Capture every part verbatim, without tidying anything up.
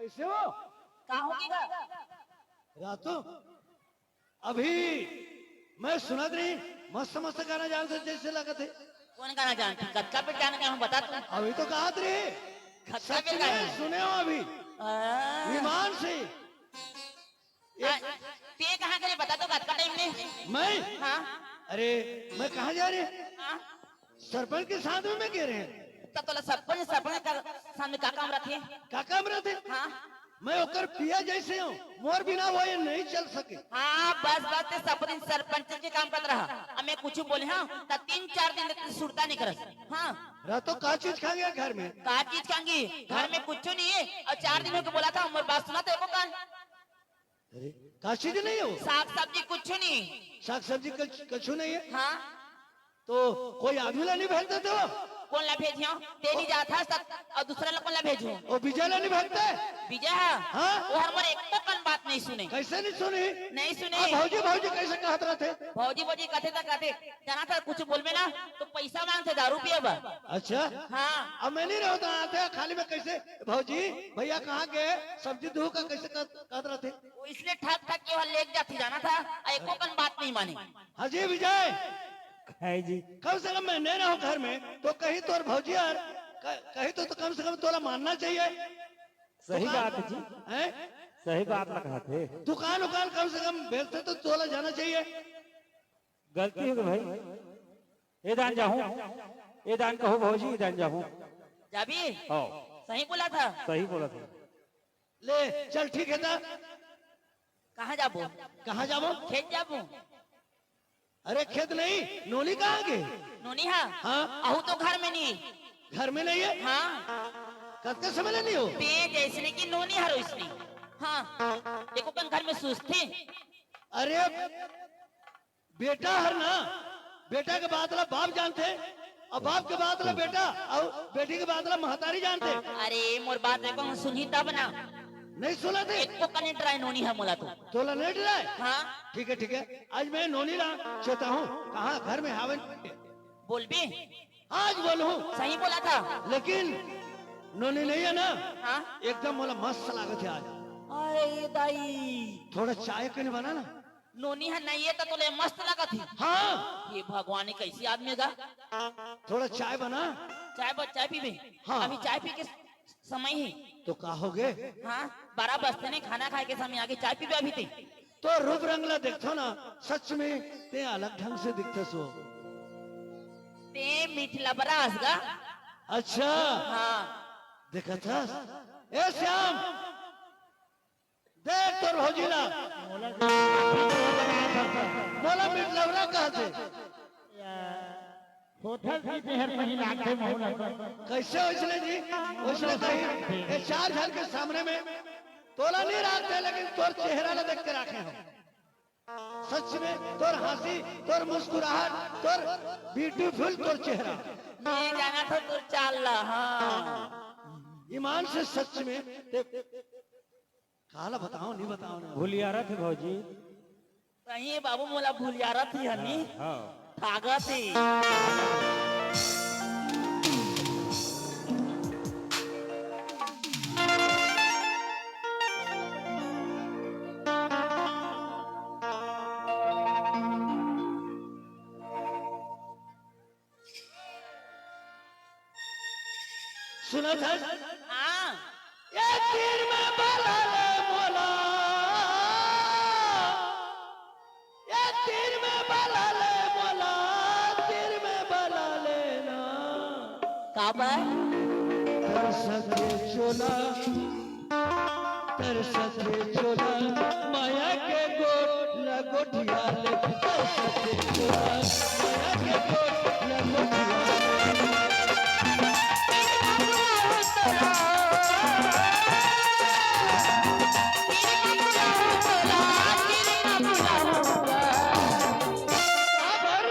कैसे हो? का हो गे गा? रातू, अभी मैं सुनत रही, मस्त मस्त गाना जानत हे, जैसे लगत हे। कौन गाना जानत हे? कतका बेर जान के हम बता तू। अभी तो कहत रही। कतका बेर सुने, गाना? सुने हो अभी? आ। विमान से। आ, ते कहाँ करे बता तो, कतका टाइम ने? मैं? हाँ। अरे, मैं कहाँ जा रहे? हाँ। सरपंच के साथ में मैं गे रहे। त तोला सरपंच, सरपंच का साथ में का काम रथे? का काम रथे? हाँ। मैं ओकर पिया जैसे हूँ, मोर बिना वो ये नहीं चल सके। हाँ, बस, बस, ते सब दिन सरपंच के काम करत रहा। अब मैं कुछ बोले हाँ, त तीन चार दिन तक सुरता नहीं करस। हाँ। रातू का चीज खांगे घर में? का चीज खांगी? घर में कुछ नहीं है। और चार दिन होके बोला था, मोर बात सुना तो एको कान। अरे, का चीज नहीं हो? साग सब्जी कुछ नहीं। साग सब्जी कछ-, कछु नहीं है? हाँ। तो कोई आदमी ला नहीं भेज देते हो? कौन ला भेजियो? ते नहीं जात हस तब, और दूसरा ला कौन ला भेजूं? ओ विजय ला नहीं भेजते? विजय हा? हाँ? वो हर मोर एको कन बात नहीं सुने। कैसे नहीं सुनी? नहीं सुने। अब भौजी, भौजी कैसे कहत रहते? भौजी, भौजी कहते त कहते, जाना था कुछ बोलबे ना तो पैसा मांगथे दारू पिए बर। अच्छा। हाँ। अब मैं नहीं रहता आते खाली में कैसे भौजी, भैया कहाँ गए, सब्जी दूँ का कैसे कहत, कहत रहते? वो इसलिए ठग ठग के वहाँ लेके जाती जाना था, आ एको कन बात नहीं माने। हाँ जी विजय। है जी। कम से कम मैं नहीं रहूँ घर में तो कहीं तोर भौजी यार, क-, कहीं तो, तो कम से कम तोला मानना चाहिए। सही दुकान बात है जी। हैं? सही बात ला कहत हे। दुकान उकान कम से कम बेचते तो तोला जाना चाहिए। गलती हो गई भाई। ए दान जाहूं, ए दान कहूं भौजी, ए दान जाहूं। जाबी? हाँ। सही बोला था। सही बोला था। ले चल ठीक है ता। कहाँ जाबो? कहाँ जाबो? खेत जाबो। अरे खेत नहीं, नोनी कहाँ गे? नोनी हा? हाँ। अहू तो घर में नहीं। घर में नहीं है? हाँ। कतके समय ले नहीं हो? ते जैसने कि नोनी हर वैसने। हाँ। एको कन घर में सुस्ती। अरे बेटा हर ना, बेटा के बात ला बाप जानथे, और बाप के बात ला बेटा, और बेटी के बात ला महतारी जानथे। अरे मोर बात एको सुनही तब ना। नहीं सुनत हे? एको कने डराय नोनी हा मोला तो। तोला नहीं डराय? हाँ। ठीक है, ठीक है, आज मैं नोनी ला चेताहूँ, कहाँ घर में हावे। बोलबे? आज बोलहूँ। सही बोला था। लेकिन नोनी नहीं है ना? हाँ। एकदम मोला मस्त लागत हे आज। अरे दाई। थोड़ा चाय कने बना ना। नोनी हा नहीं है तो तोले मस्त लागत हे। हाँ। ये भगवान, ये कैसी आदमी गा? थोड़ा चाय बना। चाय ब-, चाय पीबे? हाँ। अभी चाय पी के समय ही। तो का हो गे? हाँ, बारह बजते ने, खाना खाए के समय आगे, चाय पीबे अभी ते? तोर रूप रंग ला देखथो ना, सच में ते अलग ढंग से दिखथस हो। ते मीठ लबरा अस गा। अच्छा। हाँ। देखत हस? ए श्याम, देख तोर भौजी ला। मोला मीठ लबरा कहत हे। होटल की मेहर सही लागथे मोला। कैसे वैसने जी? वैसने कहीं ये चार झन के सामने में तोला नहीं राखते, लेकिन तोर चेहरा ला देख के राखे हो। सच में तोर हंसी, तोर मुस्कुराहट, तोर beautiful तोर चेहरा। मैं जाना था तोर चाल ला, हाँ। ईमान से सच में ते काला बताओ, नहीं बताओ ना। भुलियारत हे भौजी। सही बाबू, मोला भुलियारत ही हनी। हाँ, हाँ। ठागत ही। सुनत हस? हाँ। ये तीर में बला ले मोला, ये तीर में बला ले मोला, तीर में बला लेना। काबर? तरसत हे चोला, तरसत हे चोला, माया के गोठ ला गोठिया ले। तरसत हे चोला, माया के गोठ ला गोठिया ले। काबर?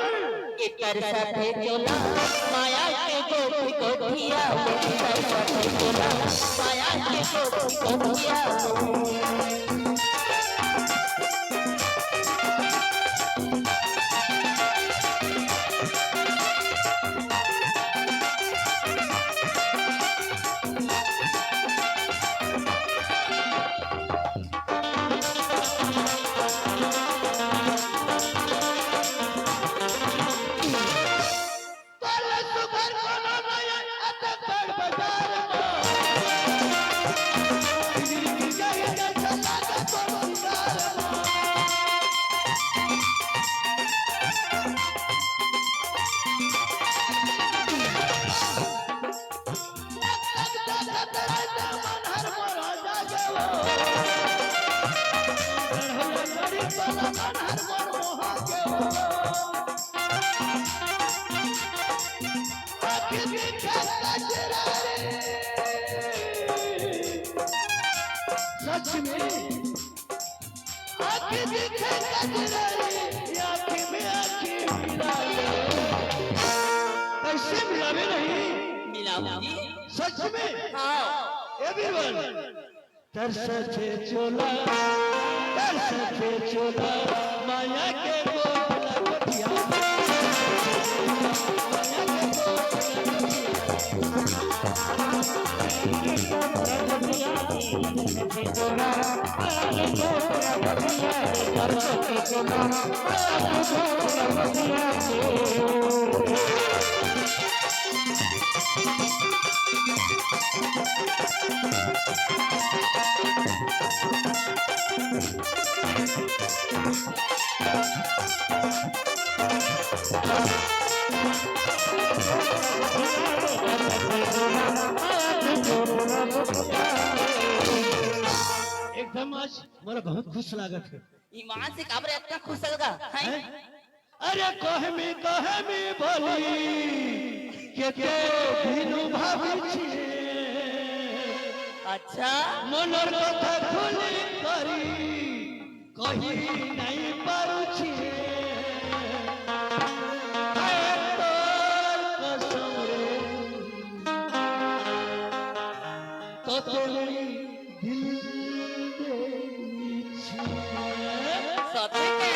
एकर साथे चोला, माया के गोठ गोठिया में। एकर साथे चोला, माया के गोठ गोठिया में। सच में आँख दिखे कजरारी, आँख में आँख मिला ले। कैसे मिलावे नहीं? मिलाओ जी। सच में? हाँ। Everyone। तरसथे चोला, तरसथे चोला, माया के गोला गोटिया। माया के गोला गोटिया। एकदम आज मोला बहुत खुश लागत हे। ईमान से काबर अतना खुश हस गा? हैं? हैं? अरे कहमी कहमी बोली के के बिनु भावी छी। अच्छा। मनर कथा खुली करी कही नहीं पारुछी। हाय तोर कसम रे, तो तेरी दिल दे। सती के।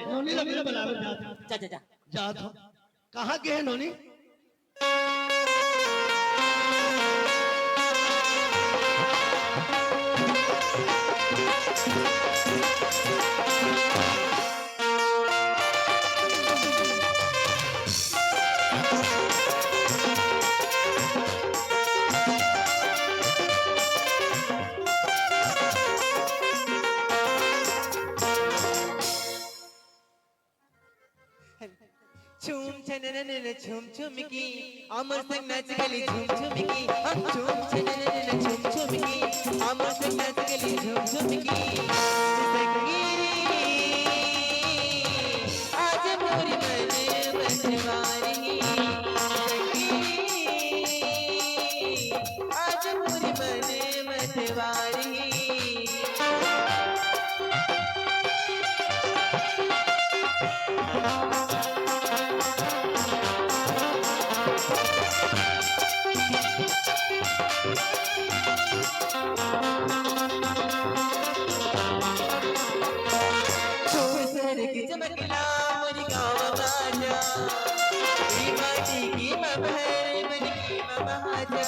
नोनी ला मेरा बुलावे जात। जा, जा, जा। जात हो। कहाँ गे हे नोनी? छुम छननन छुम छुम की, अमर संग नाच गली झुम झुम की। हम छुम छननन छुम छुम की, अमर संग नाच गली झुम झुम की। संगीरी, आज मोरी मन मतवारी। संगीरी, आज मोरी मन मतवारी। चमकला मोरी गाँव राजा, ई माटी की ममहर मन की ममहाजा।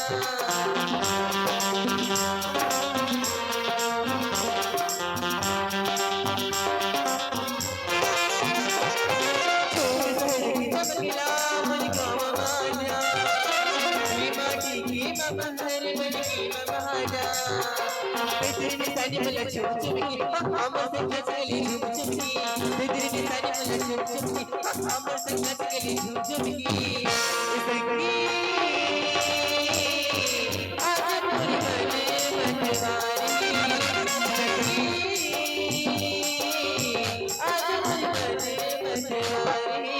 बिजुरी निशानी मोला चुम चुम के, हमर संग नाच के ले झुम झुम के। बिजुरी निशानी मोला चुम चुम के, हमर संग नाच के ले झुम झुम के। सखी, आज मोर बने मतवारी। सखी, आज मोर बने मतवारी।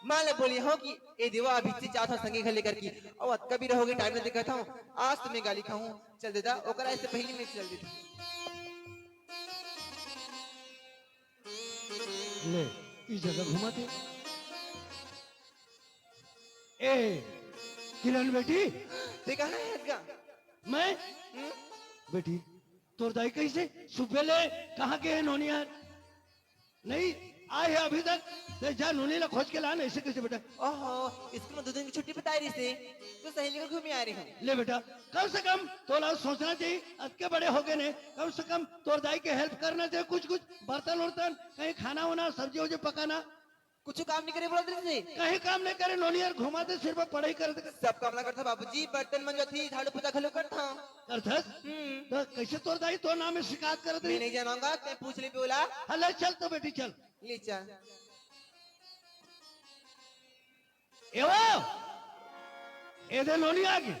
माँ ले बोले हंव कि ए देवा, अभी से जात हंव संगी घर लेकर के, अउ अतका बेरा होगे, टाइम नइ देखत हंव, आज तो मैं गाली खाहूं। चल देता, ओकर आए से पहिली मैं चल देता। ले, ई जगह घुमा दे। ए, किरण बेटी। ते कहाँ हे अतका? मैं? हम्म? बेटी, तोर दाई कइसे? सुबह ले कहाँ गे हे नोनी यार? नइ आए हे अभी तक। ते जा नोनी ला खोज के ला ना, अइसे कइसे बेटा? ओहो, स्कूल में दू दिन के छुट्टी बताए रहिस हे, तो सहेली घर घूमे आए रहेंव। ले बेटा, कम से कम तोला सोचना चाहिए, अतके बड़े होगे ने, कम से कम तोर दाई के help करना चाहिए, कुछ कुछ बर्तन उर्तन, कहीं खाना वाना, सब्जी वब्जी पकाना। कुछु काम नइ करे बोलत रहिस हे? कहीं काम नइ करे, नोनी यार घुमाथे, सिर्फ पढ़ाई करथे। सब काम ला करथंव बाबूजी, बर्तन मंजथंव, झाड़ू पोछा घलो करथंव। करथस? हम्म। त कइसे तोर दाई तोर नाम में शिकायत करत रहिस? मैं नइ जानंव गा, तैं पूछ लेबे ओला। हाँ, ले चल तो बेटी, चल। ले चल। ए वो, ए दे नोनी आगे।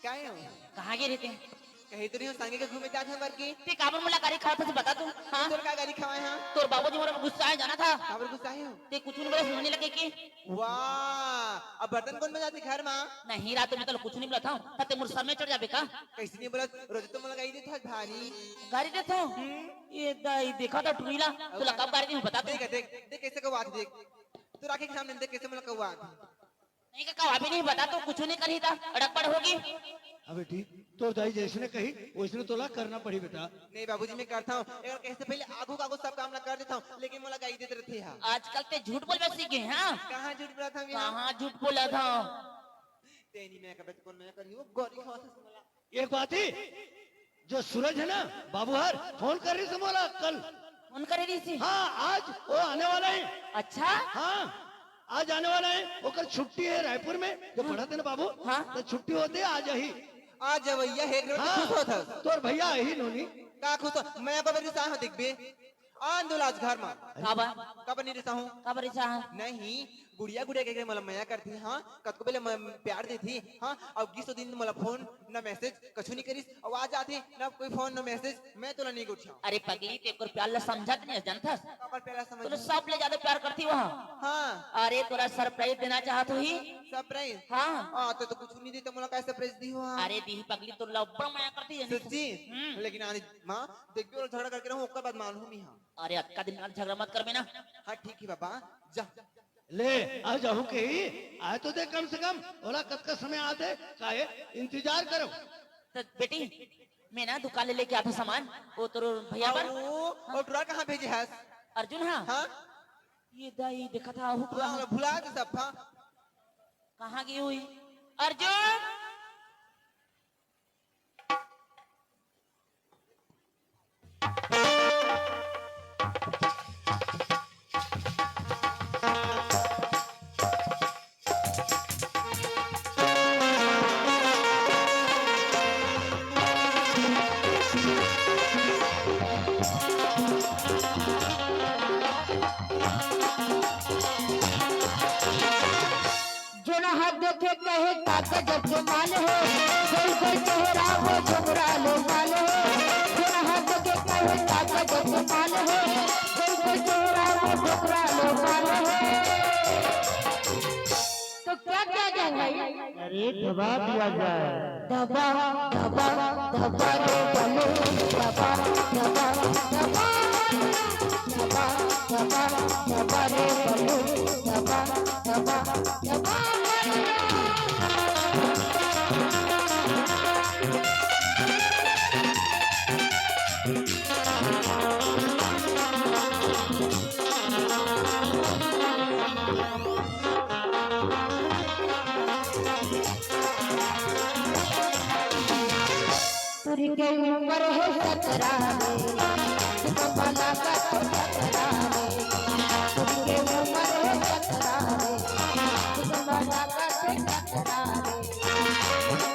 काहे हो? कहाँ गे रहिथस? कहीं तो नइ हो, संगी के घूमे जात हंव करके। ते काबर मोला गारी खावत हस, बता तो। हाँ? तोर का गारी खवाए हंव? तोर बाबूजी मोर ऊपर गुस्सा हे, जानथस? काबर गुस्सा हे हो? ते कुछु नइ बोलस नोनी ला कहिके। वाह, अब बर्तन कोन मंजाथे घर मा? नहीं, रात में तो कुछु नइ बोलत हंव, ते मोर सर में चढ़ जाबे का? कइसे नइ बोलस, रोज तो मोला गारी देथस भारी। गारी देथस? हम्म। ए दाई, देखा तो टुरी ला, तोला कब गारी देहूं बता तो। देख, देख, देख कइसे कवाथे, देख। तोर आँखी के सामने देख कइसे मोला कवाथे। नहीं का, कवाबे नहीं, बता तो, कुछु नइ करही त, अड़कपड़ होगे। अबे ठीक, तोर दाई जइसने कही, वइसने तोला करना पड़ही बेटा। नहीं बाबूजी, मैं करथंव, एकर कहे से पहिली आगू का आगू सब काम ला कर देथंव, लेकिन मोला गारी देत रहिथे हा। आजकल ते झूठ बोलबे सीख गे, हाँ? कहाँ झूठ बोलत हंव मैं? कहाँ झूठ बोलत हंव? तेनी मैं कबे कोन मैं करही, वो गारी खावत हस मोला। एक बात ही, जो सूरज हे ना, बाबू हर फोन करे रहिस मोला कल। फोन करे रहिस? हाँ, आज वो आने वाला हे। अच्छा? हाँ, आज आने वाला हे। ओकर छुट्टी हे रायपुर में, जो हाँ। पढ़त हे ना बाबू, हाँ। त छुट्टी होते आ जाही। आ जवइया हे, एकदम हाँ, खुश होत हस। तोर भइया आही नोनी। का खुश हो? मैं कबे रिसाए हंव देखबे। आन दो लाज घर मा। काबर? काबर नइ रिसाहूं? काबर रिसाहस? नहीं, गुड़िया, गुड़िया कहिके मोला मया करथे, हाँ, कतको बेले म-, प्यार देथे, हाँ, अउ गिसो दिन मोला फोन, ना मैसेज, कछु नइ करिस, अउ आ जाथे, ना कोई फोन, ना मैसेज, मैं तोला नइ गोठियाहूं। अरे पगली, ते ओकर प्यार ला समझत नइ हस, जानथस? काबर प्यार ला समझ? तोला सब ले जादा प्यार करथे वो। हाँ। अरे तोला सरप्राइज देना चाहत होही। सरप्राइज? हाँ। हाँ, ते तो कुछु नइ दे, त मोला काय सरप्राइज दिही वो? अरे दिही पगली, तोला अब्बड़ मया करथे, जानथस? सच्ची? हम्म। लेकिन आज माँ, देखबे, ओला झगड़ा करके रहूं, ओकर बाद मानहूं मैं, हाँ। अरे, अतका दिन झगड़ा मत करबे ना। हाँ, ठीक हे बाबा, जा। ले, आ जाहूं कही, आए तो दे कम से कम, ओला कतका समय आथे, काहे इंतजार करंव। त बेटी, मैं ना दुकान ले लेके आथंव सामान, वो तोर भइया बर। अउ, वो टुरा कहाँ भेजे हस? अर्जुन, हाँ? हाँ? ए दाई, देखत हस, वो टुरा भुला, भुला दे सब, हाँ। कहाँ गे होही? अर्जुन! जोन हाथ देखे कहे का गजब के माल हे, गोल गोल चेहरा वो घुघरा लो बाल हे। जोन हाथ देखे कहे का गजब के माल हे, गोल गोल चेहरा वो घुघरा लो बाल हे। तो क्या किया जाए भाई? अरे दबा दिया जाए। दबा, दबा, दबा रे बलू, दबा, दबा, दबा, दबा, दबा, दबा रे बलू, दबा, दबा, दबा। तुरी के उमर हे सतरा रे, कमला का तो सतरा रे। तुरी के उमर हे सतरा रे, कमला का तो सतरा रे।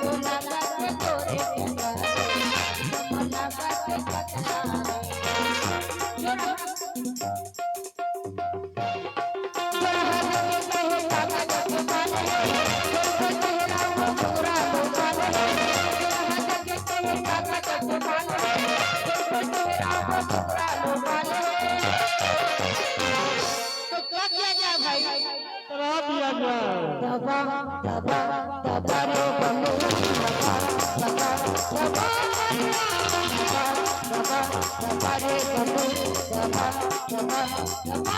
कमला का तो तो क्या किया जाए भाई? शराब पिया जाए। दबा, दबा, दबा रे बंदे, दबा, दबा, दबा, दबा, दबा, दबा रे बंदे, दबा, दबा, दबा।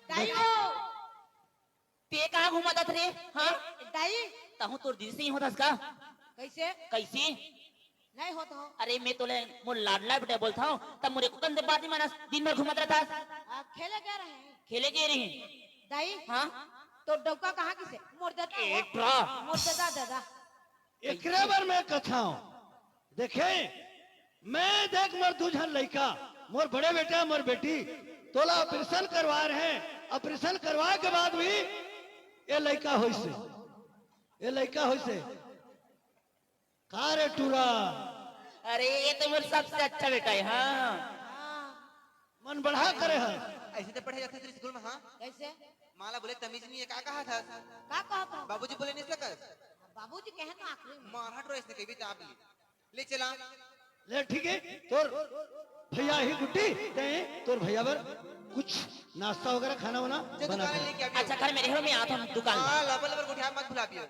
दाई हो। ते कहाँ घूमत हस रे? हाँ? दाई। तहूँ तोर दीदी से ही होत हस का? कैसे? कैसे? नहीं होत हो। अरे मैं तोले मोर लाडला बेटा बोलत हँव, तब मोर एको कन से बात नहीं मानस, दिन भर घूमत रहत हस। आ, खेले गए रहे। खेले गए रहे? दाई। हाँ? तोर डौका कहाँ गिसे? मोर दे दा। ए, ट्रा। मोर दे दा, दे दा। एकरे बर मैं कथँव, देखे, मैं देख मोर दू झन लइका, मोर बड़े बेटा, मोर बेटी, तोला operation करवाए रहें, operation करवाए के बाद भी ए लइका होइसे, ए लइका होइसे। का रे टूरा? अरे, ये तो मोर सबसे अच्छा बेटा है, हाँ। मन बढ़ा करे हस। ऐसे तो पढ़े जाथे स्कूल में, हाँ? कैसे? माला बोले तमीज नहीं है, का कहा था? का कहा था? बाबूजी बोले नहीं सकस। बाबूजी कहे ना आखिरी में। मारा ड्रेस ने कभी ताप ली। ले चला। ले ठीक है, तोर भैया ही गुड्डी, ते तोर भैया बर कुछ नाश्ता वगैरह खाना वाना जे बना दुकान दे। लेके अभी। अच्छा, घर में रहो, मैं आता हूँ दुकान में। हाँ, लबर लबर गोठिया मत भुला पियो।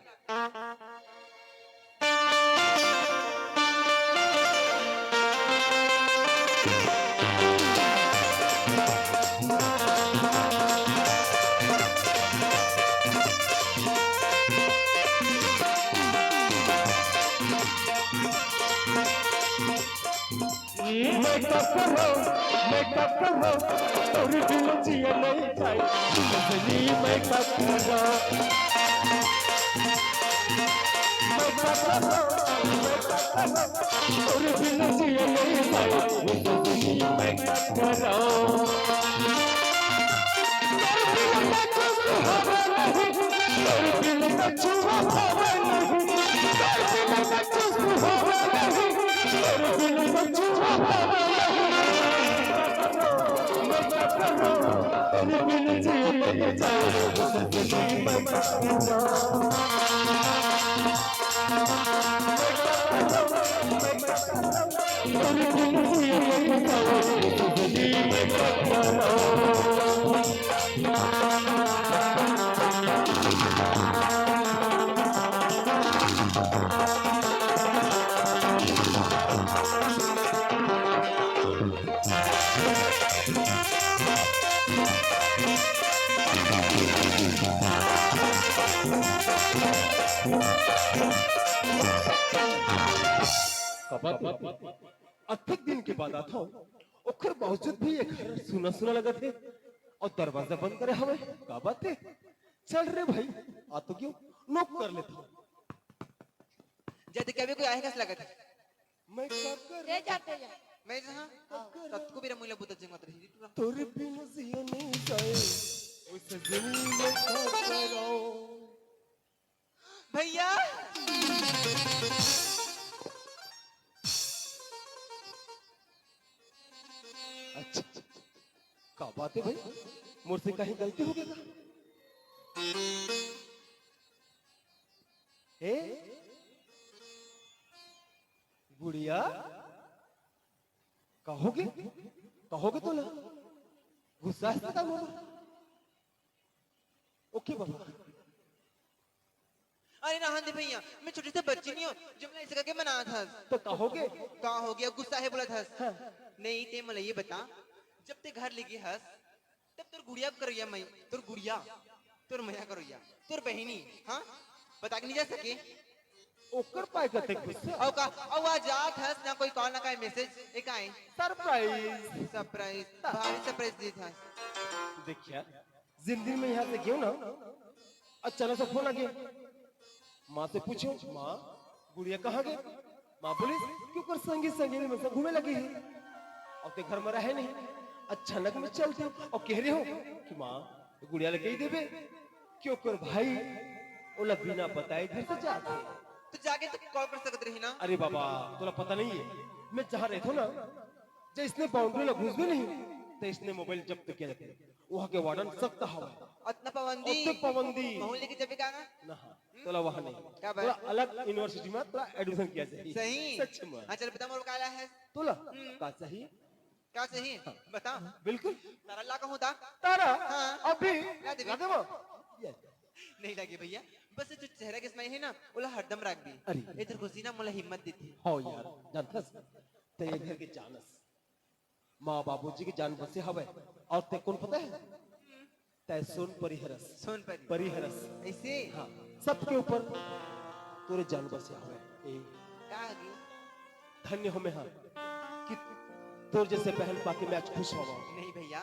मेकअप करो, मेकअप करो, तोर बिन जिया नहीं जाए। सजनी मेकअप करो, मेकअप करो, मेकअप करो, तोर बिन जिया नहीं जाए। सजनी मेकअप करो। कबा अतेक दिन के बाद आथव, ओखर बावजूद भी ये घर सुना सुना लगत हे अउ दरवाजा बंद करे हवय। का बात हे? चल रे भाई, आ तो गेंव, knock कर लेथव। जद कभी कोई आहे कस लगत हे। मैं कब कर ले जाते जा। मैं जहाँ कब कर ततको बेरा मुला बुता जंगत रही। तोर बिन जिया नहीं जाए, ओ सजनी मैं कब कराओ। भैया। अच्छा, का बात हे भाई, मोर से कहीं गलती हो गे का? ए गुड़िया, का हो गे, का हो गे तोला? गुस्सा हे का मोर? OK बाबा। अरे रहन दे भैया, मैं छोटे से बच्ची नहीं हूँ जो मैं ऐसे करके मनावत हस। तो का हो गे? का हो गे, गुस्सा हे बोलत हस। हाँ। नहीं, ते मोला ये बता, जब ते घर ले गे हस, तब तोर गुड़िया करोइया मई, तोर गुड़िया, तोर मया करोइया, तोर बहिनी, हाँ, बता के नहीं जा सके। ओकर पाय कते गुस्सा। अउ का, अउ आ जात हस ना कोई call ना काई message, ए काई? Surprise। Surprise, भारी surprise देत हस। देखिया, जिन दिन मैं यहाँ से गेंव ना, अचानक से फोन आगे। माँ से पूछों, माँ, गुड़िया कहाँ गे? माँ बोलिस कि ओकर संगी संगी में से घूमे लगे हे, अउ ते घर में रहे नहीं। अचानक में चलत हों अउ कहे हों कि माँ, गुड़िया ल कहि देबे कि ओकर भाई ओला बिना बताए घर से जात हे। त जाके त कॉल कर सकत रही ना। अरे बाबा, तोला पता नहीं हे, मैं जहाँ रहत हों ना, जइसने बाउंड्री ला घुसबे नहीं, तइसने मोबाइल जब्त किया जाथे। वहाँ के वार्डन सख्त हवय। अतना पाबंदी? अतेक पाबंदी। महूँ लेके जबे का ना? ना, तोला वहाँ नहीं। का बात? तोला अलग यूनिवर्सिटी में तोला एडमिशन किया जाही। सही? सच में। हाँ, चल बता मोर का ला हे। तोला? हम्म। का चाही? का चाही? हाँ। बता। बिल्कुल। तारा ला कहूँ ता? तारा? हाँ। अभी? ला देबे। ला देबो? ये। नहीं लगे भैया, बस ये जो चेहरा के स्माइल हे ना, ओला हरदम राखबे। अरे। एकर खुशी ना मोला हिम्मत देथे। हव यार, जानथस, ते ये घर के जान अस। माँ बाबूजी के जान बसे हवय, अउ ते कोन पता हे? तैं सोन परी हरस। सोन परी। परी हरस। अइसे? हाँ, सबके ऊपर तोरे जान बसे हवय। ए। का होगे? धन्य हों मैं हा कि तोर जइसे बहन पाके मैं आज खुश होवत हों। नहीं भैया,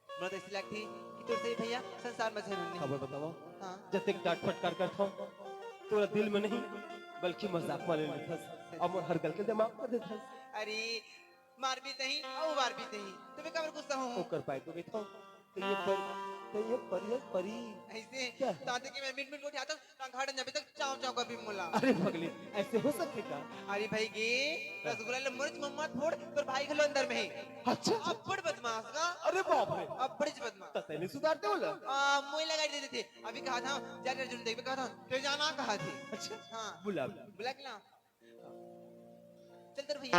मोला तो अइसे लगथे कि तोर से भैया संसार में झन हों। खबर बतावव। हाँ। जतेक डांट फटकार करत हों, तोला दिल में नहीं, बल्कि मजाक में ले लेथस। अउ मोर हर गल के दिमाग कर देथस। अरे, मारबे तहीं, अउ मारबे तहीं। त मैं काबर गुस्सा हों? ओकर पाय तो कहिथों, ते ये परी, ते ये परी हे, परी। अइसे? क्या? ताते के मैं मिनट मिनट गोठियाथों, तहां घाट जाबे त चाव चाव करबे मोला। अरे पगली, अइसे हो सकथे का? अरे भाई गे, रसगुल्ला ल मोर मुंह मत फोड़, तोर भाई घलो अंदर में हे। अच्छा, अच्छा। अब्बड़ बदमाश का। अरे बाप रे। अब्बड़ बदमाश। त तैं नइ सुधारते ओला? आ, मोला गारी दे देथे। अभी कहत हों, जा रे अर्जुन देखबे कहत हों, ते जाना कहत हे। अच्छा। हाँ। बुला। बुला के ला। चल तेरे भैया।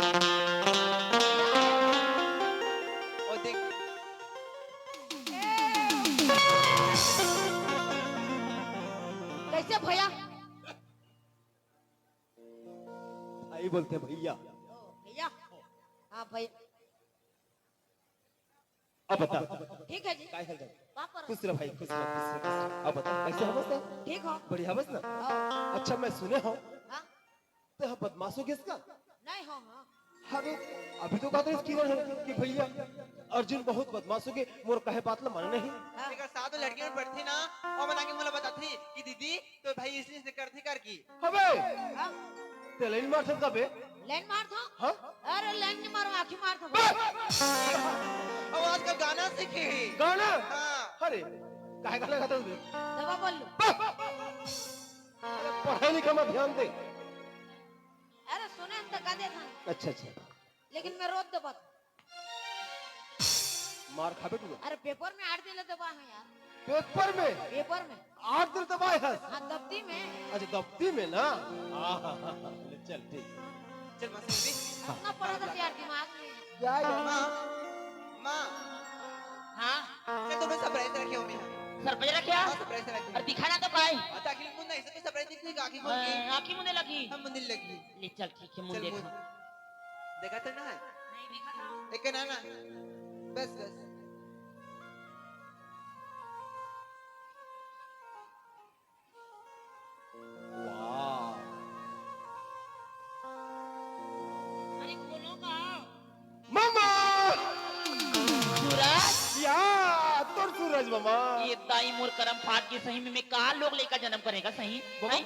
ओ देख। कइसे भैया? भाई बोलथे भैया। ओ, भैया। हाँ, भैया। अब बता। ठीक हे जी। काय हाल चाल? वाह पर। खुश रह भाई, खुश रह, खुश रह, खुश रह। अब बता, कइसे हवस ना? ठीक हों। बढ़िया हवस ना? हाँ। अच्छा, मैं सुने हों, हाँ। ते ह बदमाश हो गेस का? नहीं हों, हाँ। अरे, अभी तो कहत रहिस कि भैया, अर्जुन बहुत बदमाश होगे, मोर कहे बात ला माने नहीं। हाँ। एकर साथ में लड़की मन पढ़थे ना, ओमन आके मोला बताथे कि दीदी, तोर भाई अइसने अइसने करथे करके। अबे! हाँ। ते लाइन मारथस का बे? लाइन मारथों? हाँ? अरे लाइन नइ मारों, आँखी मारथों। अब आजकल गाना सीखे हे। गाना? हाँ। अरे, काय गाना गाथस बे? दवा बोल लो। अरे पढ़ाई लिखाई में ध्यान दे। अरे सुने त गा देथों। अच्छा, अच्छा। लेकिन मैं रोज देबों। मार खाबे तू। अरे पेपर में आठ दिन ले देबा हे यार। पेपर में? पेपर में। आठ दिन ले देबा हे? हाँ, दफ्ती में। अच्छा, दफ्ती में ना? आहा, ले चल, ठीक। चल, माँ से मिलबे। अतना पढ़ा था यार दिमाग में। जा यार। माँ, माँ। हाँ? चल, तुम्हें surprise रखे हों मैं। Surprise रखे? हाँ, surprise रखे। अरे दिखा ना तो काय? अरे, आँखी मुंद नहीं, सब surprise दिखने का, आँखी मुंद के। हाँ, आँखी मुंदे लगी। हम मुंदे लगी। ले चल, ठीक हे, मुंह चल, देखा। मुंह। देखा तो ना है? नहीं, देखा था। एक ना, ना। बस, बस। वाह। अरे, खोलो का। मामा! सूरज? या, तोर सूरज, मामा। ये दाई मोर करम फाट गे सही में, मैं का लोग लइका जनम करेंव सही? मामा? हैं?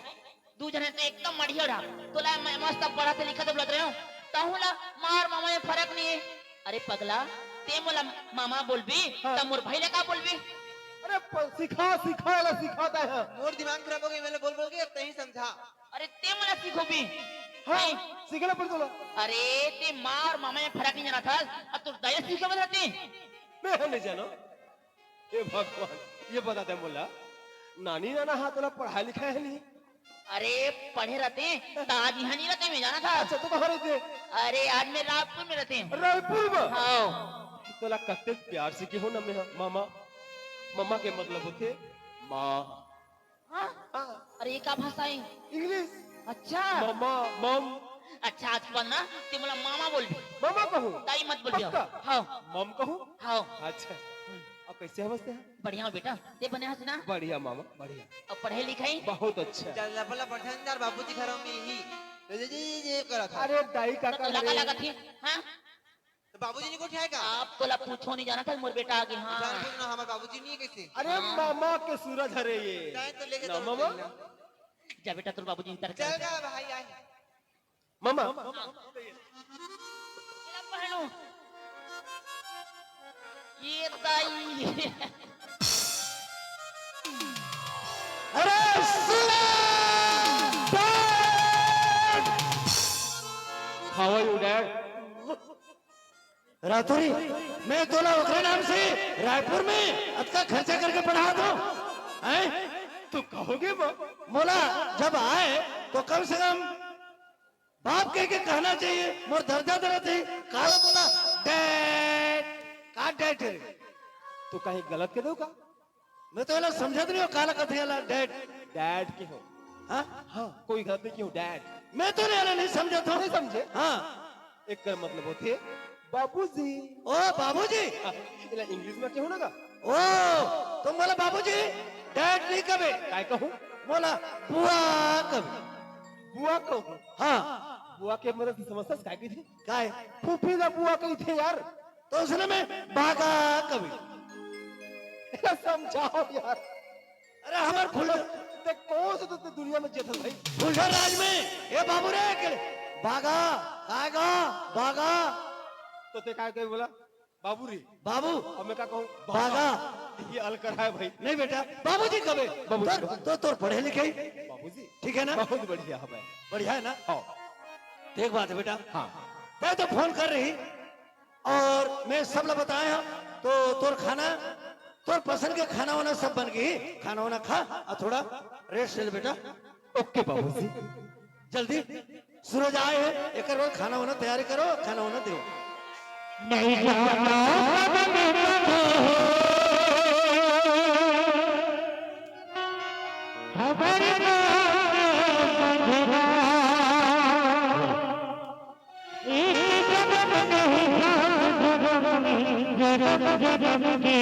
दू झने तो एकदम मढ़िया रहा। तोला मैं मस्त पढ़त लिखत बोलत रहेंव। तहूं ला मार मामा में फरक नहीं हे। अरे पगला, ते मोला मामा बोलबे, हाँ। त मोर भाई ला का बोलबे? अरे प-, सिखा, सिखा, एला सिखा दे, हाँ। मोर दिमाग खराब होगे, मैं बोल बोल के तहीं समझा। अरे ते मोला सिखोबे? हाँ, नहीं। सिखना पड़ तोला। अरे ते मार मामा में फरक नहीं जानथस, अब तोर दाई ला सिखोबे रहते। मैं नहीं जानों। हे भगवान, ये बता दे मोला, नानी नाना हा तोला पढ़ाय लिखाय हे नहीं? अरे, पढ़े रहते, त आज इहाँ नहीं रहते, मैं जानथस। अच्छा, तो कहाँ रहते? अरे, आज मैं रायपुर में रहते। रायपुर में? हाँ। तोला कतेक प्यार से कहों ना मैं, मामा। मामा के मतलब होथे माँ। हाँ? हाँ। अरे, ये का भाषा हे? English। अच्छा। मामा, मम। अच्छा, आज के बाद ना, ते मोला मामा बोलबे। मामा कहूँ? दाई मत बोलबे। पक्का? हाँ। मम कहूँ? हाँ। अच्छा। हम्म। अब कइसे हवस ते? बढ़िया हों बेटा, ते बने हस ना? बढ़िया मामा, बढ़िया। अब पढ़े लिखे? बहुत अच्छा। चल, बोला, पढ़े अंदर बाबूजी घर में ही। ये, ये, ये, ये करा था। अरे, दाई का तो का लगा, रे? लगा थी, हाँ? बाबूजी नहीं गोठियाए का? आप तोला पूछो नहीं जाना था, मोर बेटा आगे, हाँ। जान पूछना, हमारे बाबूजी नहीं है कैसे? अरे हाँ। मामा के सूरज हरे ये। जाए तो लेके ना चलो मामा। चलना। जा बेटा, तोर बाबूजी इधर चल चल। जा भाई, आए। मामा। ये ला पहनो। ये दाई। अरे सुन! Dad! How are you, Dad? रातुरी, मैं तोला ओकरे नाम से रायपुर में अतका खर्चा करके पढ़ात हूँ, हैं? तो कहोगे माँ? मोला जब आए तो कम से कम बाप कह के कहना चाहिए, मोर दर्जा देना चाहिए। काला बोला, Dad, का Dad रे? तो कहीं गलत कह दो का? मैं तो एला समझत नहीं हूँ, काला कथे एला Dad। Dad के हो? हाँ? हाँ, कोई गलत नहीं हो, Dad। मैं तो नहीं, एला नहीं समझत हूँ। नहीं समझे? हाँ। एकर मतलब होथे बाबूजी। ओ बाबूजी। हाँ, एला English में केहू ना का? ओ, तो मोला बाबूजी Dad नहीं कबे। काय कहूँ? मोला बुआ कबे। बुआ कहूँ? हाँ। बुआ के मतलब समझथस काय कहिथे? काय? फूफी ला बुआ कहिथे यार। तो उसने में भागा कभी। समझाओ यार। अरे हमार फुल ते कौन से तो ते दुनिया में जेठल भाई? फुलझर राज में, ए बाबू रे, के भागा, आएगा, भागा। तो ते काय कहे बोला? बाबू रे। बाबू। अब मैं क्या कहूँ? भागा। ये अलकर है भाई। नहीं बेटा, बाबूजी कबे? बाबूजी, तोर, बाबूजी। तो तोर पढ़े लिखे ही। बाबूजी। ठीक है ना? बहुत बढ़िया है भाई। बढ़िया है ना? हाँ। तो एक बात है बेटा। हाँ। तैं तो फोन कर रही और मैं सब ला बताए हूँ, तो तोर खाना, तोर पसंद के खाना वाना सब बन गई, खाना वाना खा और थोड़ा रेस्ट ले ले बेटा। OK बाबूजी। जल्दी सूरज आए है, एक बार खाना वाना तैयारी करो, खाना वाना दो। नहीं जाना कब मिलना हो, खबर ना समझना। एक जन्म नहीं, दो जन्म नहीं, जन्म जन्म के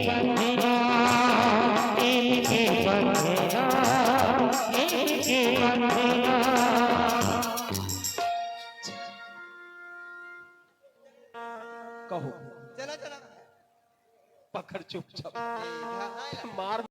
बंधन, प्रीति के बंधना, प्रेम के बंधना। कहो। चला, चला। पकड़ चुपचाप। ए, हाँ, हाँ, मार